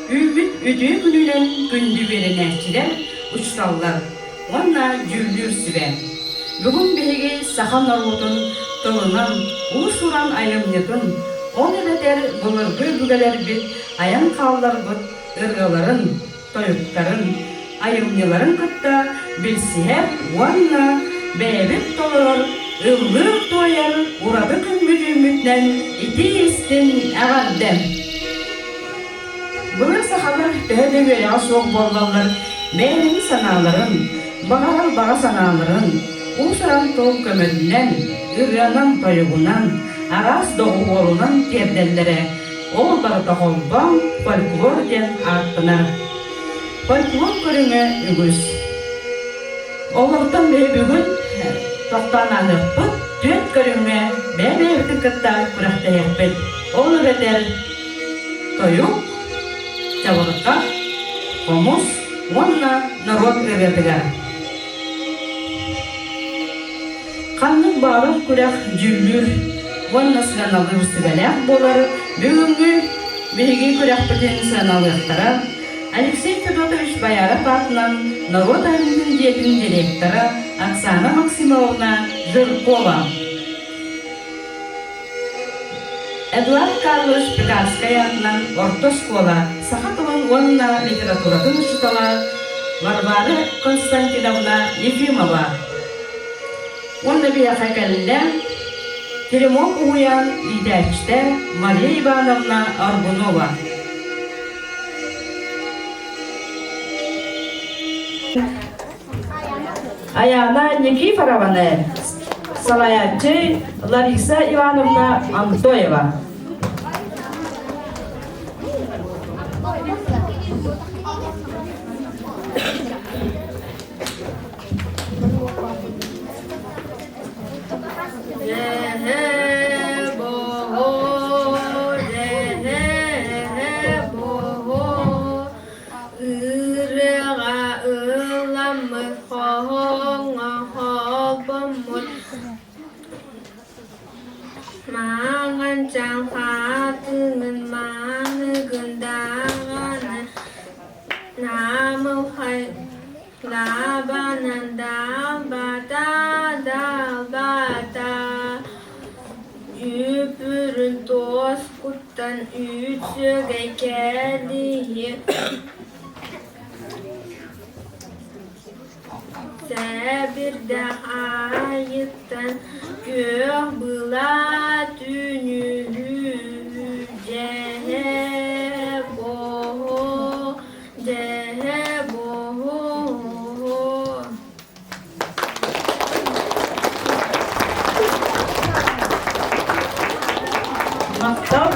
Үүммүт үтүө күнүнэн күндү үөрэнээччилэр, учууталлар уонна дьүүллүүр сүбэ. Бүгүн биһиги саха норуотун тылынан уус-уран айымньытын, ол эбэтэр былыргы өбүгэлэрбит айан хаалларбыт ырыаларын, тойуктарын, айымньыларын кытта билсиһэр уонна бэйэбит толорор ыллыыр-туойар ураты күммүт үүммүтүнэн итии-истиҥ эҕэрдэ! Былыр сахалар төһө да үөрэҕэ суох буоллаллар, бэйэлэрин санааларын, баҕарар баҕа санааларын уус-уран тыл көмөтүнэн, ырыанан-тойугунан, араас доҕуһуолунан тиэрдэллэрэ. Ол барыта холбоон фольклор диэн ааттанар. Фольклор көрүҥэ үгүс. Олортон биһи бүгүн тохтоон ааһыахпыт, түөрт көрүҥҥэ бэйэ-бэйэбитин кытта күрэхтэһиэхпит. Ол эбэтэр тойук, чабырҕах, хомус уонна норуот ырыатыгар. Ханнык баҕарар күрэх дьүүллүүр уонна сыаналыыр сүбэлээх буолар. Бүгүҥҥү биһиги күрэхпитин сыаналыахтара Алексей Федотович Бояров аатынан норуот айымньытын дьиэтин директора Оксана Максимовна Жиркова. Эдуард Карлович Пекарскай аатынан орто оскуола саха тылын уонна литературатын учуутала Варвара Константиновна Ефимова уонна биһиэхэ кэллэ Теремок уһуйаан иитээччитэ Мария Ивановна Аргунова. Айаана Никифорованы салайааччы Лариса Ивановна Антоева. Ырыаҕа ылламмыт, хоһооҥҥо холбоммут, маҥан чаҥхатыҥын маныгын даҕаны намылхай лабанан далбата далбата Үпүрүн туос куттан үүт сүөгэй кэлиһи Сэбирдэх аайыттан күөх былаат үүнүһүү дьэһэ буоһу дьэһэ буоһу Махтал.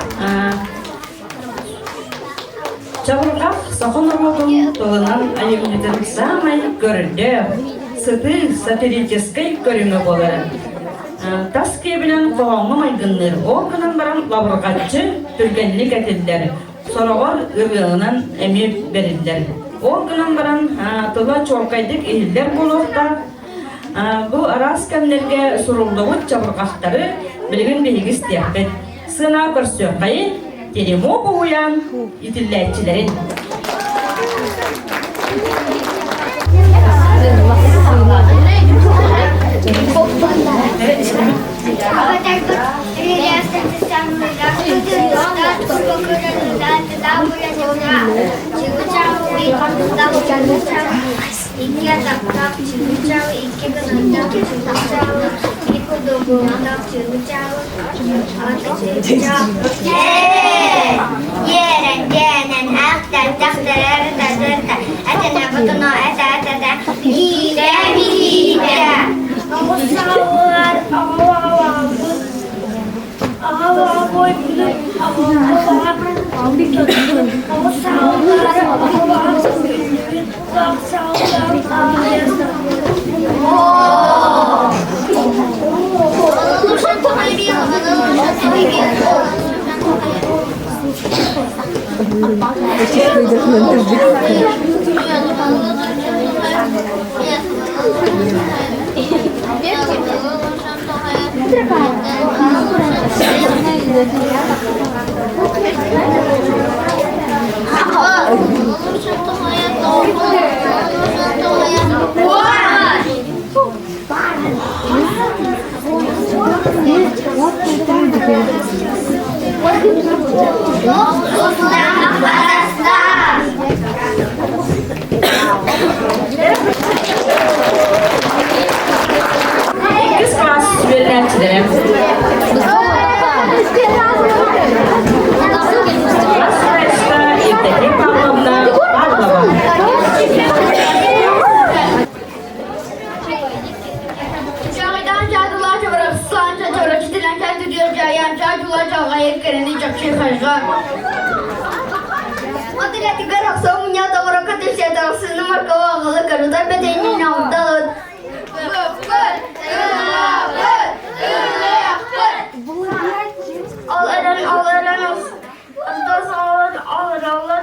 Чабырҕах саха норуотун тылынан айымньытын саамай көрдөөх, сытыы сатирическай көрүҥэ буолар. Тас киэбинэн хоһооҥҥо майгынныыр, ол гынан баран лабырҕаччы түргэнник этиллэр. Сороҕор ырыанан эмиэ бэриллэр. Ол гынан баран тыла чуолкайдык иһиллэр буолуохтаах. Бу араас кэмнэргэ суруллубут чабырҕахтары билигин биһиги истиэхпит. Сыана көрсүөххэйин, теремок уһуйаан итиллээччилэрин. Тустаах барастаах. Иккис класс үөрэнээччилэрэ. Класс Евдокия Павловна Павлова. Ал эрэн, ал эрэн, ал эрэн,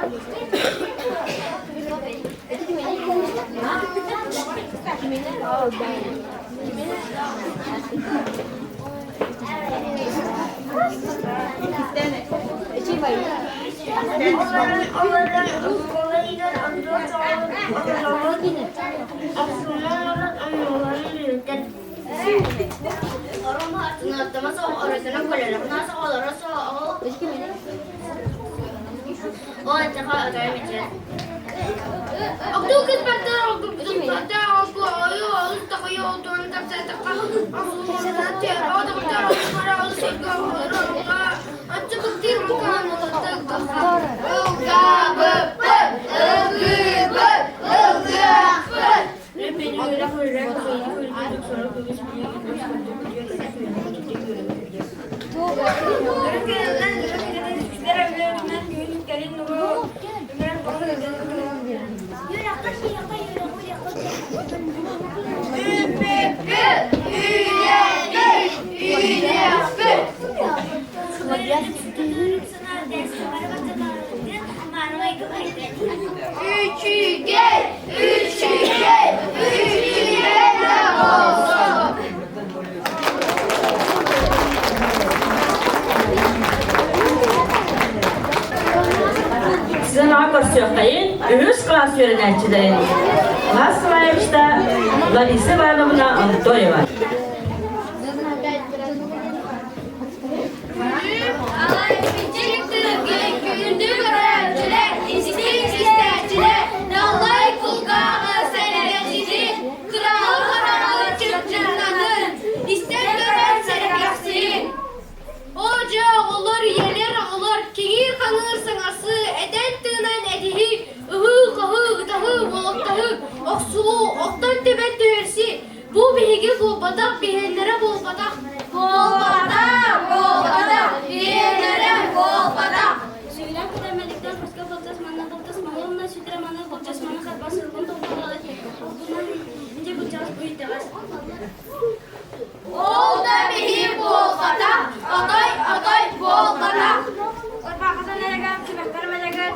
Үчүгэй, үчүгэй, үчүгэй да болсун. Сыанаҕа көрсүөххэйин үһүс класс үөрэнээччилэрин Класс салайааччыта Лариса Ивановна Антоева. Күндү көрөөччүлэр, истиҥ истээччилэр, даллай кулгааҕы сэргэхситин, кыраҕы хараҕы чыпчырҕатын, истэн көрөн сэргэхсийин. Оо дьэ, оҕолор, ийэлэр, оҕолор, киҥиир-хаҥыыр саҥасы, этэн-тыынан этиһии, ыһыы-хаһыы, ытаһыы, уолаттаһыы, охсуһуу, охтон түбэн түһэрсии, Бу биһиги буолбатах, биһиэннэрэ буолбатах. Буолбатах, буолбатах, биһиэннэрэ буолбатах. Сүгүлэн көтөрмөлүктэн хоско былдьас манна былдьас малылна сүтэрэ маны былдьас маны харбас ылбын толкуйдалай олбунан инде былдьас бу итэҕэс. Ол да биһи буолбатах, отой отой буолбатах. Орбаахатан эрэгэр, түбэхтэр мэлэгэр,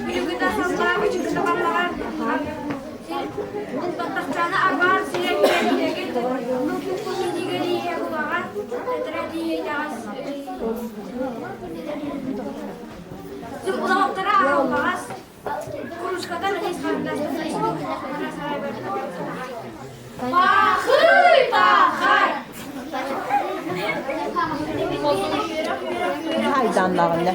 үрүгүтэ саллаах, үчүгүтэ баллаҕар, Баттахчааны арбаан сирэ киэргэтин нуккуккуннигэрийэ булаҕа тэтэрэ тиийэйдэҕэс улаҕаттара аһаллаҕас кружката Пахый, пахай! Айдааннаҕына.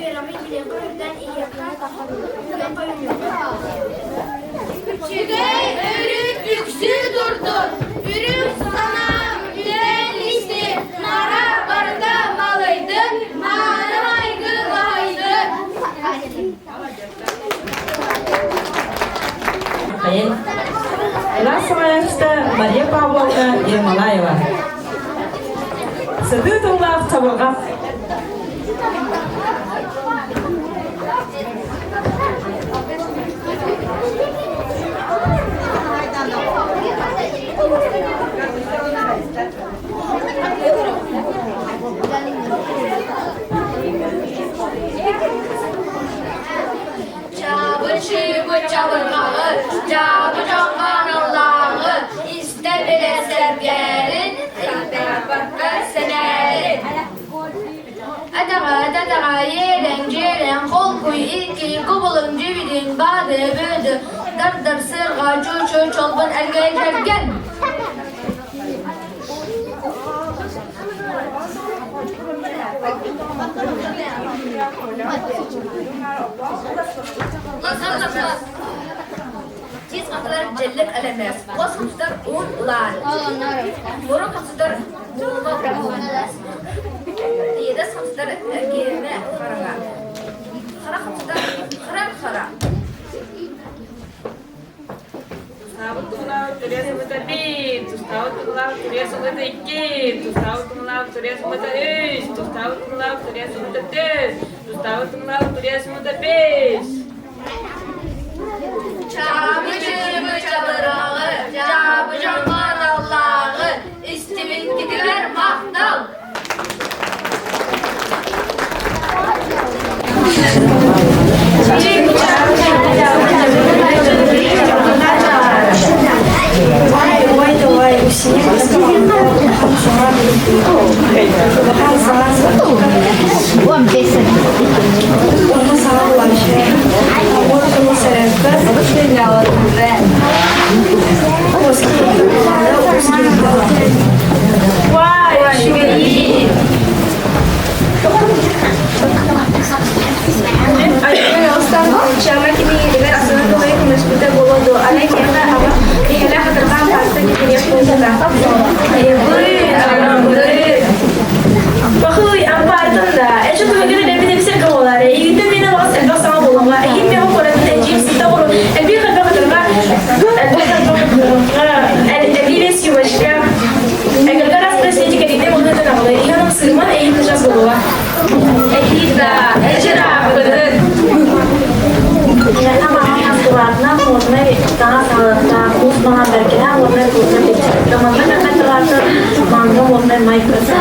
Үчүгэй өрүт үксүү турдун, үрүҥ санаа үлээн истин, нара барыта малыйдын, мааны майгы баһыйдын. Иван Саваевичта Мария Павловна Ермолаева. Сытыы тыллаах чабырҕах. Чабы-чыбы чабырҕаҕы, дьаабы дьоҥҥо аналлааҕы, истэ билэ сэргээрин, сардааппакка сэнээрин. Адаҕа дадаҕа иэлэн дьиэлэн холкуй икки кубулуҥ дьүбүтүн баады бөөдү дардар сырҕа чуучу чолбон эргэй кэргэн. Тиис хатылар дьэллик элэмэс, уос хатытар уун улаан, мурун хатытар муулума уһун, иэдэс хатытар эргиэмэ хараҥа, хара хатытар харан хара. Тустаабыт туһулаабыт түрүө сылыта биир, тустаабыт туһулаабыт түрүө сылыта икки, тустаабыт туһулаабыт түрүө сылыта үс, тустаабыт туһулаабыт түрүө сылыта төрт, тустаабыт туһулаабыт түрүө сылыта бэс. Чаабы чыыбы чабырааҕы, дьаабы дьоҥҥо аналлааҕы, истибиккитигэр махтал! Бахый, ампаартан да, эчи күһүгүн элбит эбисер кабалары, игиттен мени вагас элбэх саҥа буолуҥа, эһин меҕу коратын эдьиим сыта оҕуру, элбих элбэх ытырга, элбэх элбэх эбииле сьюмашка, эгэлгэ раз пресети кэлиитэ мылгытын аҕылы, иһэн сыыман эйин тыжас буолуа. Эһида, эчираппытын. Миэхэ маҕан аскылаатынан моднай таҥас аҕалыахтаах, уус маҥан бэргэһэ уонна куурка тиксибит. Манна каха тылаата манга моднай майкыта.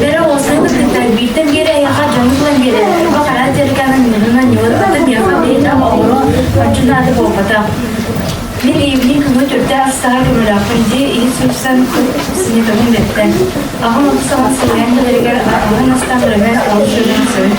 Бэрэ уолсайын кытта бииртэн биир эйиэхэ дьону булан биэрэллэр. Бу хара дьарыканан ньыгынан ньылыттан миэхэ билин оҕолоро ончу наада буолбатах. Мин ийэбинин көҥү төрдө астаҕа көмөлөөхпүн дии иһит супсан синитабын бэттэ. Аҕам оту саҕан сылайан кэлэригэр аҕын астаан өрөмө олус өлөн сөп.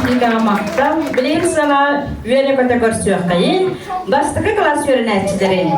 Техникаҕа махтал, билигин саҥа үөрэ-көтө көрсүөххэйин, бастакы кылаас үөрэнээччилэрин.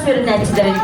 Үөрэнээччилэрин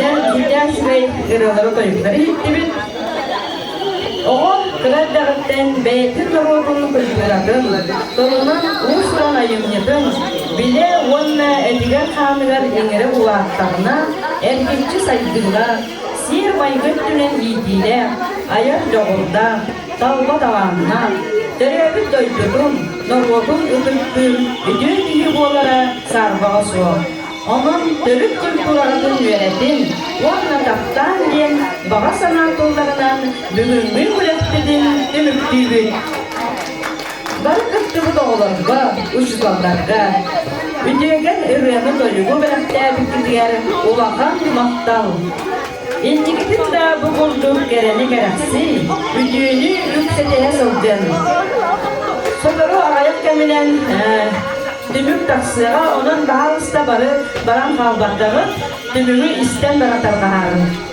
Дьэ, сүрдээх үчүгэй ырыалары тойуктары иһиттибит. Оҕо кыра эрдэҕиттэн бэйэтин норуотун культуратын, тылынан уус-уран айымньытын билэ уонна этигэр-хааныгар иҥэрэ улааттаҕына, эргиччи сайдыылаах, сиэр-майгы өттүнэн иитиилээх, айар дьоҕурдаах, талба талааннаах, төрөөбүт дойдутун, норуотун ытыктыыр үтүө киһи буолара саарбаҕа суох. Онон төрүт культуратын үөрэтин уонна таптаан диэн баҕа санаа тылларынан бүгүҥҥү күрэхпитин түмүктүүбүт. Бары кыттыбыт оҕолорго, учууталларга үтүөкэн ырыаны-тойугу бэлэхтээбиккитигэр улахан махтал! Инникитин да бу курдук кэрэни кэрэхсии, үтүөнү үксэтиһэ сылдьын. Сотору аҕыйах кэминэн түмүк тахсыаҕа, онон баһаалыста бары баран хаалбаттаҕыт, түмүгү истэн бара тарҕаһаарыҥ.